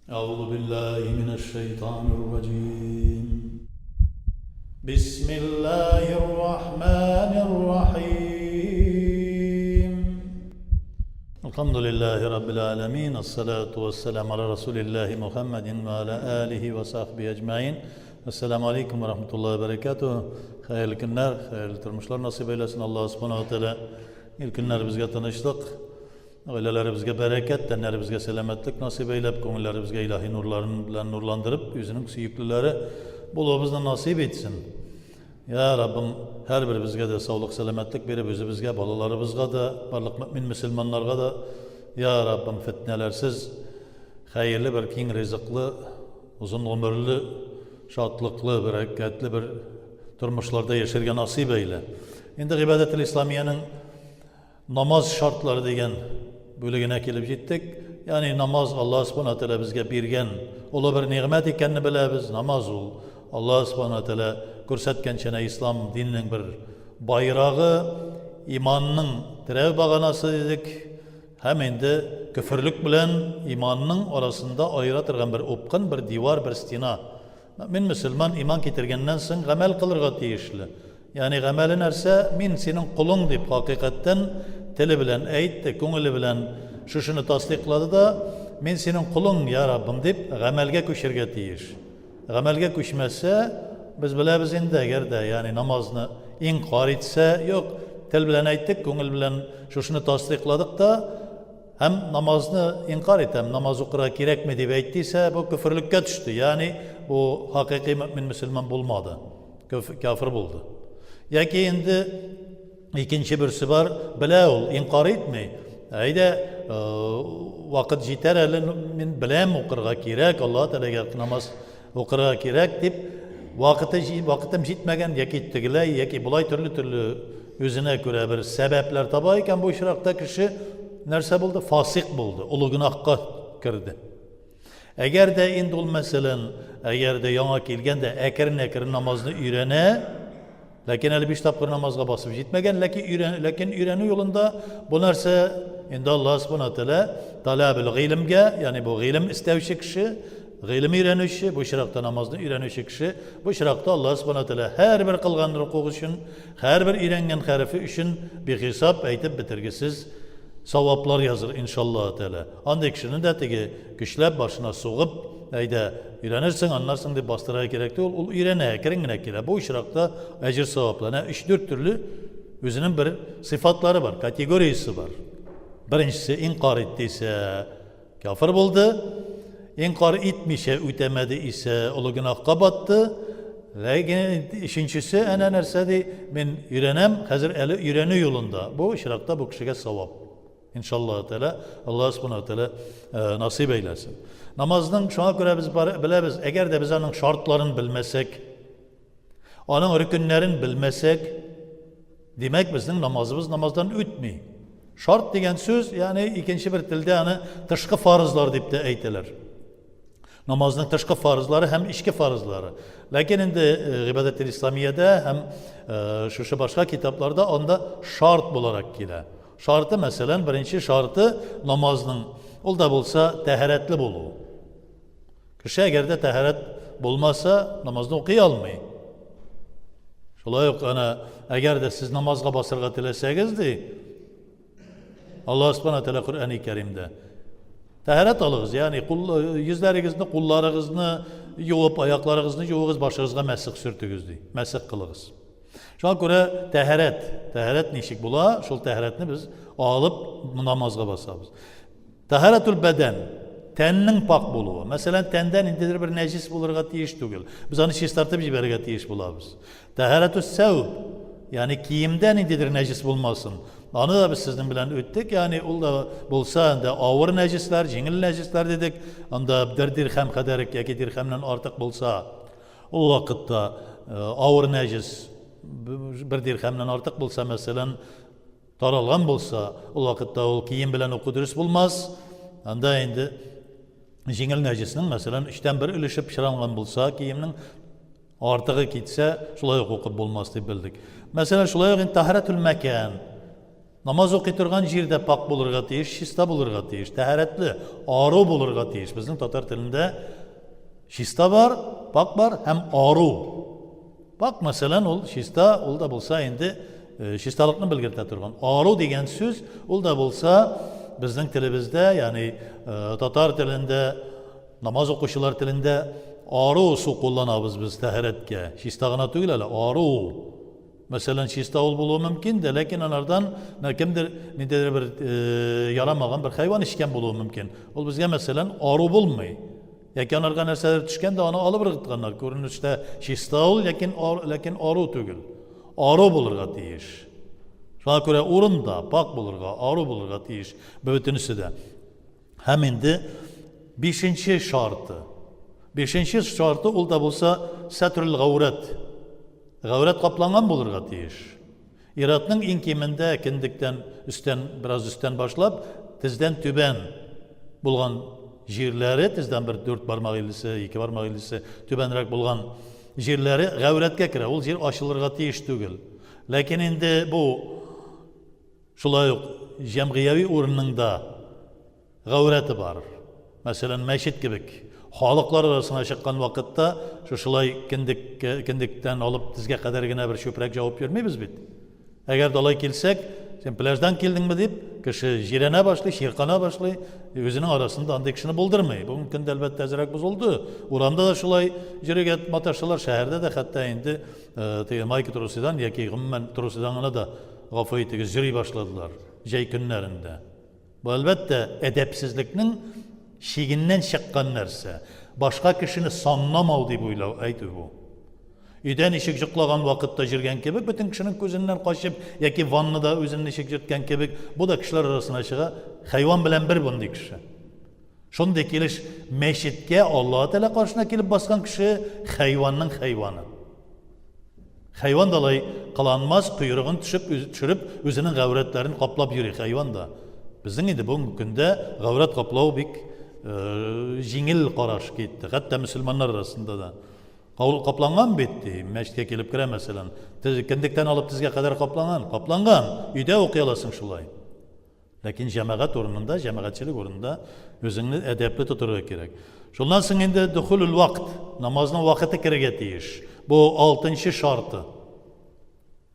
أعوذ بالله من الشيطان الرجيم بسم الله الرحمن الرحيم الحمد لله رب العالمين الصلاة والسلام على رسول الله محمد وعلى آله وصحبه أجمعين السلام عليكم ورحمة الله وبركاته Хәерле көннәр, хәерле тормышлар насыйп әйләсен Аллаһ Субханаһу ва Тәгалә. Ил көннәребезгә тынычлык, гаиләләребезгә бәрәкәт, тәннәребезгә сәламәтлек насыйп әйләп, күңелләребезгә илаһи нурларын белән нурландырып, үзенең сөеклеләре булуыбызны насыйп итсен. Я Раббым, һәрберебезгә дә саулык, сәламәтлек биреп, үзебезгә, балаларыбызга да, барлык мөэмин мөселманнарга да, я Раббым, фетнәләрсез, хәерле бер киң ризыклы, озын гомерле, шатлыклы, бәрәкәтле бер тормышларда яшәргә насыйп әйлә. Инде Гыйбадәтел Исламиянең намаз шартлары дигән бүлегенә килеп җиттек. Ягъни намаз Аллаһ Субхана Тәгалә безгә биргән олы бер нигъмәт икәнне беләбез. Намаз ул Аллаһ Субхана Тәгалә күрсәткәнчә ислам диненең бер байрагы, иманның терәү баганасы дидек. Һәм инде көферлек белән иманның арасында аера торган бер упкын, бер дивар, бер стена. Мөэмин мөселман иман китергәннән соң гамәл кылырга тиешле. Ягъни гамәле нәрсә? Мин синең колың дип хакыйкатьтән теле белән әйтте, күңеле белән шушыны тасдыйклады да, мин синең колың, я Раббым дип гамәлгә күчәргә тиеш. Гамәлгә күчмәсә, без беләбез инде, әгәр дә, ягъни намазны инкарь итсә, юк, тел белән әйттек, күңел белән шушыны тасдыйкладык та, һәм намазны инкарь итәм, намаз укырга кирәкми дип әйтте исә, бу көферлеккә төште, ягъни бу хакыйкый мөэмин мөселман булмады, кяфер булды. Яки инде икенче берсе бар, белә ул, инкарь итми. Әйдә, э, вакыт җитәр әле, мин беләм, укырга кирәк, Аллаһ Тәгаләгә намаз укырга кирәк дип, вакыты вакытым җитмәгән яки тегеләй, яки болай төрле-төрле үзенә күрә бер сәбәпләр таба икән, бу очракта кеше нәрсә булды? Фасик булды, олы гөнаһка керде. Әгәр дә инде ул, мәсәлән, әгәр дә яңа килгән дә әкрен-әкрен намазны өйрәнә, ләкин әле биш тапкыр намазга басып җитмәгән, ләкин өйрән, ләкин өйрәнү юлында бу нәрсә инде Аллаһ субхана тәгалә талабул гыйлемгә, ягъни бу гыйлем эстәүче кеше, гыйлем өйрәнүче, бу очракта намазны өйрәнүче кеше, бу очракта Аллаһ субхана тәгалә һәрбер кылган рукуг өчен, һәрбер өйрәнгән хәрефе өчен бихисап әйтеп бетергесез саваплар языр иншаллаһ тәгалә. Андый кешене дә теге көчләп башына сугып, әйдә, өйрәнерсең, аннан соң дип бастырырга кирәк түгел, ул өйрәнә, әкрен генә килә. Бу очракта әҗер саваплана. Өч-дүрт төрле үзенең бер сыйфатлары бар, категориясе бар. Беренчесе инкар итте исә кяфер булды. Инкар итмичә үтәмәде исә олы гөнаһка батты. Ләкин өченчесе әнә нәрсә ди, мин өйрәнәм, хәзер әле өйрәнү юлында. Бу очракта бу кешегә савап. Иншаллаһ Тәгалә, Аллаһ Субханаһу Тәгалә э, насыйп әйләсен. Намазның шуңа күрә без бар, беләбез, әгәр дә без аның шартларын белмәсәк, аның рөкеннәрен белмәсәк, димәк, безнең намазыбыз намаздан үтми. Шарт дигән сүз, ягъни икенче бер телдә аны тышкы фарызлар дип тә әйтәләр. Намазның тышкы фарызлары һәм эчке фарызлары. Ләкин инде э, Гыйбадәтел Исламиядә һәм э, шушы башка китапларда анда шарт буларак килә. Шарты, мәсәлән, беренче шарты намазның, ул да булса тәһарәтле булу. Кеше әгәр дә тәһарәт булмаса, намазны укый алмый. Шулай ук ана, әгәр дә сез намазга басырга теләсәгез, ди, Аллаһ Субхана Тәгалә Коръәни Кәримдә. Тәһарәт алыгыз, ягъни кул, йөзләрегезне, кулларыгызны юып, аякларыгызны юыгыз, башыгызга мәсех сөртегез, ди. Мәсех кылыгыз. Шуңа күрә тәһарәт, тәһарәт ничек була? Шул тәһарәтне без алып намазга басабыз. Тәһарәтул бәдән, тәннең пак булуы. Мәсәлән, тәндә ниндидер бер нәҗис булырга тиеш түгел. Без аны чистартып җибәрергә тиеш булабыз. Тәһарәтус сәүб, ягъни киемдә ниндидер нәҗис булмасын. Аны да без сезнең белән үттек, ягъни ул да булса инде авыр нәҗисләр, җиңел нәҗисләр дидек. Анда бер дирхәм кадәрек яки дирхәмнән артык булса, ул вакытта э, авыр нәҗис бер дирхәмнән артык булса, мәсәлән, Таралган булса, ул вакытта ул кием белән уку дөрес булмас. Анда инде җиңел нәҗиснең, мәсәлән, өчтән бер өлеше пычранган булса, киемнең артыгы китсә, шулай ук укып булмас дип белдек. Мәсәлән, шулай ук инде тәһарәтүл мәкән. Намаз укый торган җир дә пакь булырга тиеш, чиста булырга тиеш, тәһарәтле, ару булырга тиеш. Безнең татар телендә чиста бар, пакь бар һәм ару. Пакь, мәсәлән, ул чиста, ул да булса инде э, чисталыкны белгертә торган. Ару дигән сүз, ул да булса безнең телебездә, ягъни э, татар телендә, намаз укучылар телендә ару су кулланабыз без тәһарәткә. Чиста гына түгел әле, ару. Мәсәлән, чиста ул булуы мөмкин дә, ләкин анардан менә кемдер ниндидер бер э, ярамаган бер хайван эчкән булуы мөмкин. Ул безгә, мәсәлән, ару булмый. Яки анарга нәрсәдер төшкән дә аны алып ыргытканнар. Күренештә чиста ул, ләкин ләкин ару түгел. Ару булырга тиеш. Шуңа күрә урын да пакь булырга, ару булырга тиеш. Бөтенесе дә. Һәм инде бишенче шарты. Бишенче шарты ул да булса сәтрул гаурәт. Гаурәт капланган булырга тиеш. Иратның иң кимендә кендектән өстән, бераз өстән башлап, тездән түбән булган җирләре, тездән бер дүрт бармак иллесе, ике бармак иллесе түбәнрәк булган җирләре гаурәткә керә. Ул җир ачылырга тиеш түгел. Ләкин инде бу Шулай ук җәмгыяви урынның да гаурәте бар. Мәсәлән, мәчет кебек халыклар арасына чыккан вакытта шушылай кендек, кендектән алып тезгә кадәр генә бер чүпрәк җавып йөрмибез бит. Әгәр дә алай килсәк, син пляждан килдеңме дип, кеше җирәнә башлый, чиркана башлый, үзенең арасында андый кешене булдырмый. Бүгенге көндә әлбәттә әзрәк бозылды. Урамда да шулай йөрергә маташалар, шәһәрдә дә хәтта инде э, теге майка трусыдан яки гомумән трусыдан гына да гафу итегез, йөри башладылар җәй көннәрендә. Бу, әлбәттә, әдәпсезлекнең чигеннән чыккан нәрсә. Башка кешене санламау дип уйлау, әйтү бу. Өйдә ничек йоклаган вакытта йөргән кебек, бөтен кешенең күзеннән качып, яки ваннада үзен ничек йөрткән кебек, бу да кешеләр арасына чыга, хайван белән бер мондый кеше. Шундый килеш мәчеткә Аллаһ Тәгалә каршына килеп баскан кеше хайванның хайваны. Хайван да алай кыланмас, койрыгын төшеп, төшереп, үзенең гаурәтләрен каплап йөри хайван да. Безнең инде бүгенге көндә гаурәт каплау бик э, җиңел караш китте, хәтта мөселманнар арасында да. Капланган бит, ди, мәчеткә килеп керә мәсәлән. Кендектән алып тезгә кадәр капланган, капланган. Өйдә укый аласың шулай. Ләкин җәмәгать урынында, җәмәгатьчелек урынында үзеңне әдәпле тотырга кирәк. Шуннан соң инде духулул вакыт, намазның вакыты керергә тиеш. Бу алтынчы шарты.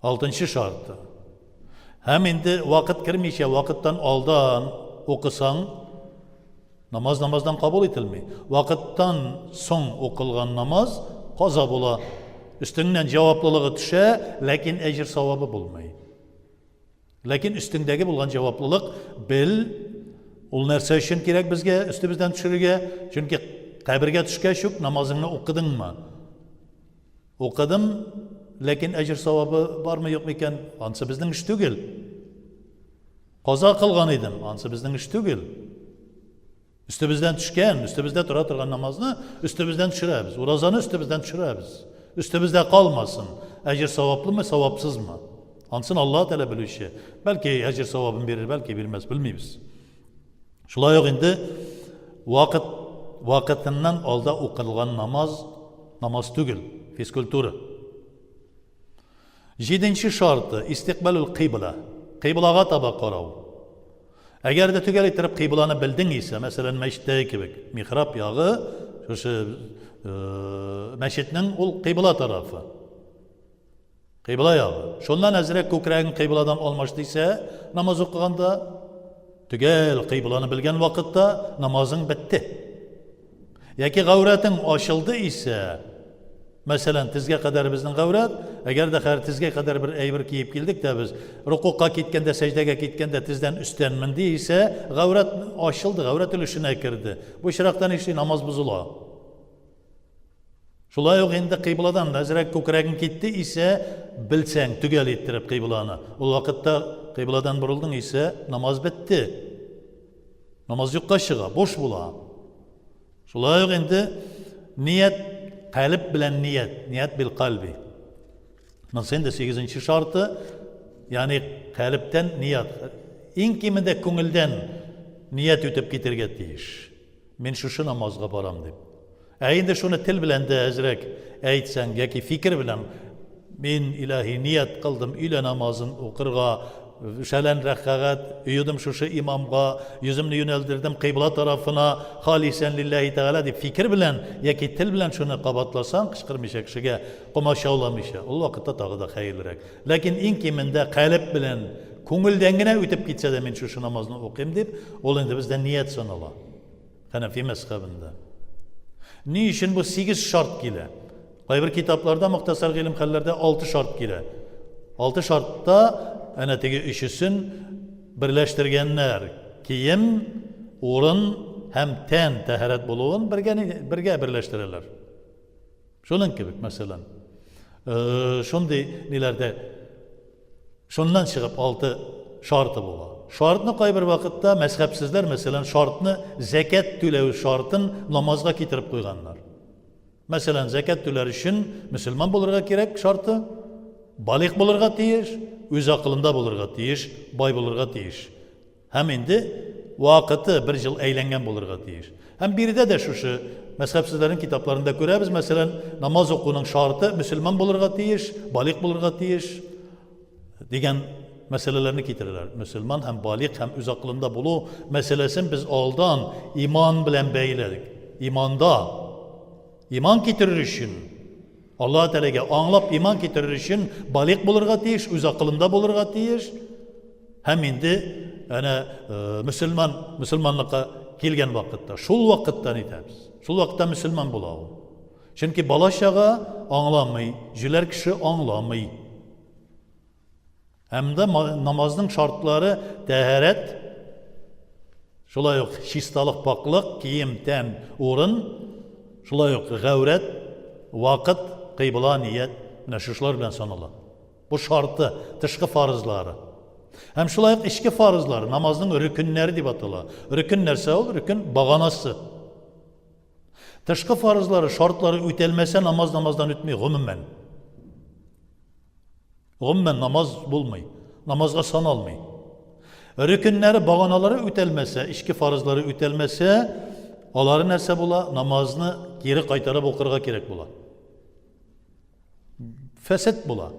Алтынчы шарты. Һәм инде вакыт кермичә, вакыттан алдан укысаң, намаз намаздан кабул ителми. Вакыттан соң укылган намаз каза була. Өстеңнән җаваплылыгы төшә, ләкин әҗер савабы булмый. Ләкин өстеңдәге булган җаваплылык бел, ул нәрсә өчен кирәк безгә өстебездән төшерергә? Чөнки кабергә төшкәч үк намазыңны укыдыңмы? Укыдым, ләкин әҗер савабы бармы юкмы икән? Ансы безнең эш түгел. Каза кылган идем, ансы безнең эш түгел. Өстебездән төшкән, өстебездә тора торган намазны өстебездән төшерәбез. Уразаны өстебездән төшерәбез. Өстебездә калмасын. Әҗер саваплымы, савапсызмы? Ансын Аллаһ Тәгалә белүче. Бәлки әҗер савабын бирер, бәлки бирмәс, белмибез. Шулай ук инде вакыт вакытыннан алда укылган намаз намаз түгел, физкультура. Җиденче шарты, истикбалул кыйбла. Кыйблага таба карау. Әгәр дә төгәл иттереп кыйбланы белдең исә, мәсәлән, мәчеттәге кебек, михраб ягы, шушы э, мәчетнең ул кыйбла тарафы. Кыйбла ягы. Шуннан әзрәк күкрәгең кыйбладан алмаш дисә, намаз укыганда, төгәл кыйбланы белгән вакытта намазың бетте. Яки гаурәтең ачылды исә, мәсәлән, тезгә кадәр безнең гаурәт, әгәр дә хәзер тезгә кадәр бер әйбер киеп килдек тә без, рукукка киткәндә, сәҗдәгә киткәндә тездән өстән менде исә, гаурәт ачылды, гаурәт өлешенә керде. Бу очракта нишли? Намаз бозыла. Шулай ук инде кыйбладан әзрәк күкрәгең китте исә, белсәң, төгәл иттереп кыйбланы. Ул вакытта кыйбладан борылдың исә, намаз бетте. Намаз юкка чыга, буш була. Шулай ук инде ният, калеб белән ният, ният бил кальби. Монысы инде сигезенче шарты, ягъни калебтән ният. Иң кимендә күңелдән ният үтеп китергә тиеш. Мин шушы намазга барам дип. Ә инде шуны тел белән дә әзрәк әйтсәң яки фикер белән мин илаһи ният кылдым өйлә намазын укырга. Шәлән рәкәгать, оедым шушы имамга, йөземне юнәлдердем кыйбла тарафына, халисән лилләһи тәгалә дип фикер белән яки тел белән шуны кабатласаң, кычкырмыйча кешегә комачауламыйча, ул вакытта тагы да хәерлерәк. Ләкин иң кимендә калеб белән, күңелдән генә үтеп китсә дә мин шушы намазны укыйм дип, ул инде бездә ният санала. Хәнәфи мәзхәбендә. Ни өчен бу сигез шарт килә? Кайбер китапларда, мохтасар гыйлем хәлләрдә алты шарт килә. Алты шартта әнә теге өчесен берләштергәннәр. Кием, урын һәм тән тәһарәт булуын бергә, бергә берләштерәләр. Шуның кебек, мәсәлән, шундый ниләрдә шуннан чыгып алты шарты була. Шартны кайбер вакытта мәзхәбсезләр, мәсәлән, шартны зәкят түләү шартын намазга китереп куйганнар. Мәсәлән, зәкят түләр өчен мөселман булырга кирәк шарты, балигъ булырга тиеш, үз акылында булырга тиеш, бай булырга тиеш. Һәм инде вакыты бер ел әйләнгән булырга тиеш. Һәм биредә дә шушы мәзхәбсезләрнең китапларында күрәбез, мәсәлән, намаз укуның шарты мөселман булырга тиеш, балигъ булырга тиеш дигән мәсьәләләрне китерәләр. Мөселман һәм балигъ һәм үз акылында булу мәсьәләсен без алдан иман белән бәйләдек. Иманда иман китерер өчен Аллаһ Тәгаләгә аңлап иман китерер өчен балигъ булырга тиеш, үз акылында булырга тиеш. Һәм инде әнә э, мөселман мөселманлыкка килгән вакытта, шул вакытта нитәбез. Шул вакытта мөселман була ул. Чөнки бала чага аңламый, җүләр кеше аңламый. Һәм дә намазның шартлары тәһарәт, шулай ук чисталык, пакълык, кием, тән, урын, шулай ук гаурәт, вакыт, кыйбла, ният, менә шушылар белән санала. Бу шарты, тышкы фарызлары. Һәм шулай ук эчке фарызлар, намазның рөкеннәре дип атала. Рөкен нәрсә ул? Рөкен баганасы. Тышкы фарызлары, шартлары үтәлмәсә, намаз намаздан үтми гомумән. Гомумән намаз булмый, намазга саналмый. Рөкеннәре, баганалары үтәлмәсә, эчке фарызлары үтәлмәсә, алары нәрсә була? Намазны кире кайтарып укырга кирәк була. Фәсад була.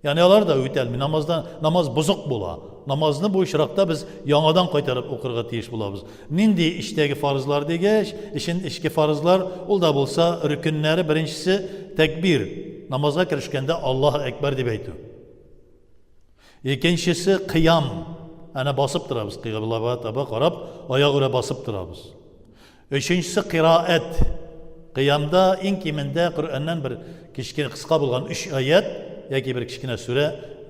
Ягъни алар да үтәлми, намазда намаз бозык була. Намазны бу очракта без яңадан кайтарып укырга тиеш булабыз. Нинди эчтәге фарызлар дигәч, эчен эчке фарызлар, ул да булса рөкеннәре беренчесе тәкбир, намазга керешкәндә Аллаһу әкбәр дип әйтү. Икенчесе кыям. Әнә басып торабыз, кыйблага таба карап, аягүрә басып торабыз. Өченчесе кыйраәт. Кыямда иң кимендә Коръәннән бер кечкенә кыска булган өч аят яки бер кечкенә сүрә,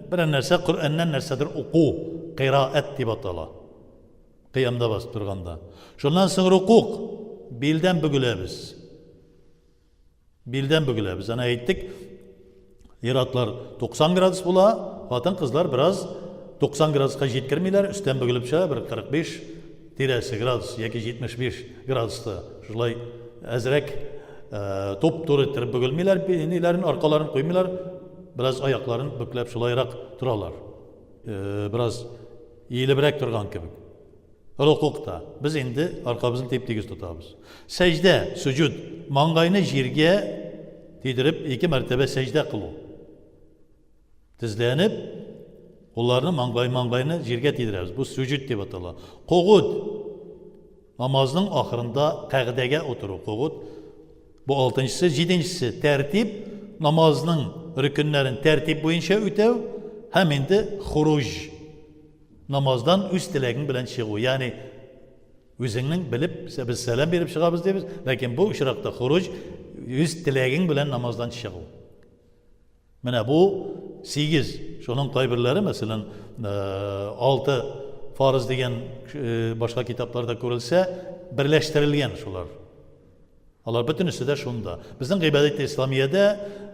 берәр нәрсә Коръәннән нәрсәдер уку, кыйраәт дип атала. Кыямда басып торганда. Шуннан соң рукук, билдән бөгеләбез. Билдән бөгеләбез. Әнә әйттек, ир-атлар 90 градус була, хатын-кызлар бераз 90 градуска җиткермиләр, өстән бөгелеп чыга, бер 45 тирәсе градус яки 75 градуста. Шулай әзрәк э, туп-туры иттереп бөгелмиләр, ниләрен, аркаларын куймыйлар, бераз аякларын бөкләп шулайрак торалар. Э, бераз иелебрәк торган кебек. Рокукта без инде аркабызны тип-тигез тотабыз. Сәҗдә, суҗуд, маңгайны җиргә тидереп ике мәртәбә сәҗдә кылу. Тезләнеп, кулларны маңгай маңгайны җиргә тидерәбез. Бу суҗуд дип атала. Когуд намазның ахырында кәгъдәгә утыру. Когуд бу алтынчысы, җиденчесе тәртип, намазның рөкеннәрен тәртип буенча үтәү һәм инде хуруҗ Намаздан үз теләгең белән чыгу, ягъни үзеңнең белеп, без сәлам биреп чыгабыз дибез, ләкин бу очракта хуруҗ үз теләгең белән намаздан чыгу. Менә бу сигез, шуның кайберләре, мәсәлән, алты фарыз дигән башка китапларда күрелсә, берләштерелгән шулар. Алар бөтенесе дә шунда. Безнең гыйбадәт исламиядә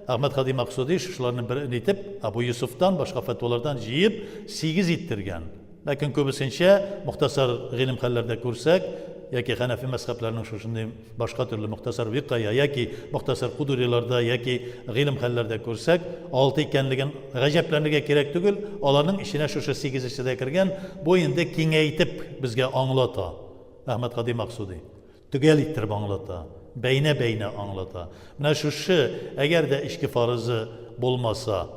Әхмәд Хади Максуди шушыларны бер итеп, Абу Юсуфтан, башка фәтвалардан җыеп, сигез иттергән. Ләкин күбесенчә мохтасар гыйлем хәлләрдә күрсәк, яки хәнәфи мәзхәбләренең шушындый башка төрле мохтасар викая яки мохтасар кудуриларда яки гыйлем хәлләрдә күрсәк, алты икәнлеген гаҗәпләнергә кирәк түгел, аларның эченә шушы сигезесе дә кергән, бу инде киңәйтеп безгә аңлата Әхмәд Хади Максуди. Төгәл иттереп аңлата, бәйнә-бәйнә аңлата. Менә шушы, әгәр дә эчке фарызы булмаса,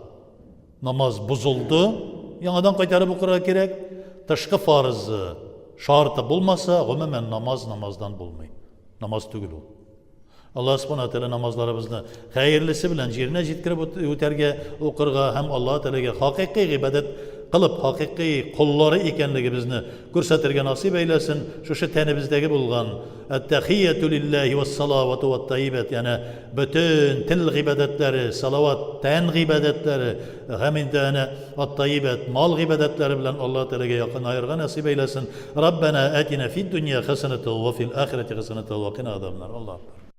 намаз бозылды, яңадан кайтарып укырга кирәк. Тышкы фарызы, шарты булмаса, гомумән намаз намаздан булмый. Намаз түгел ул. Аллаһ Субхана Тәгалә намазларыбызны хәерлесе белән җиренә җиткереп үтәргә, укырга һәм Аллаһ Тәгаләгә хакыйкый гыйбадәт кылып, хакыйкый коллары икәнлегебезне күрсәтергә насыйп әйләсен. Шушы тәнебездәге булган әт-тәхияту лиллаһи вәс-салавату вәт-таибат, ягъни бөтен тел гыйбадәтләре, салават, тән гыйбадәтләре һәм инде әнә ат-таибат, мал гыйбадәтләре белән Аллаһ Тәгаләгә якынаерга насыйп әйләсен. Раббана атина фид дөнья хәсәнәтә ва фил ахирәти хәсәнәтә ва кина азабаннар. Аллаһу акбар.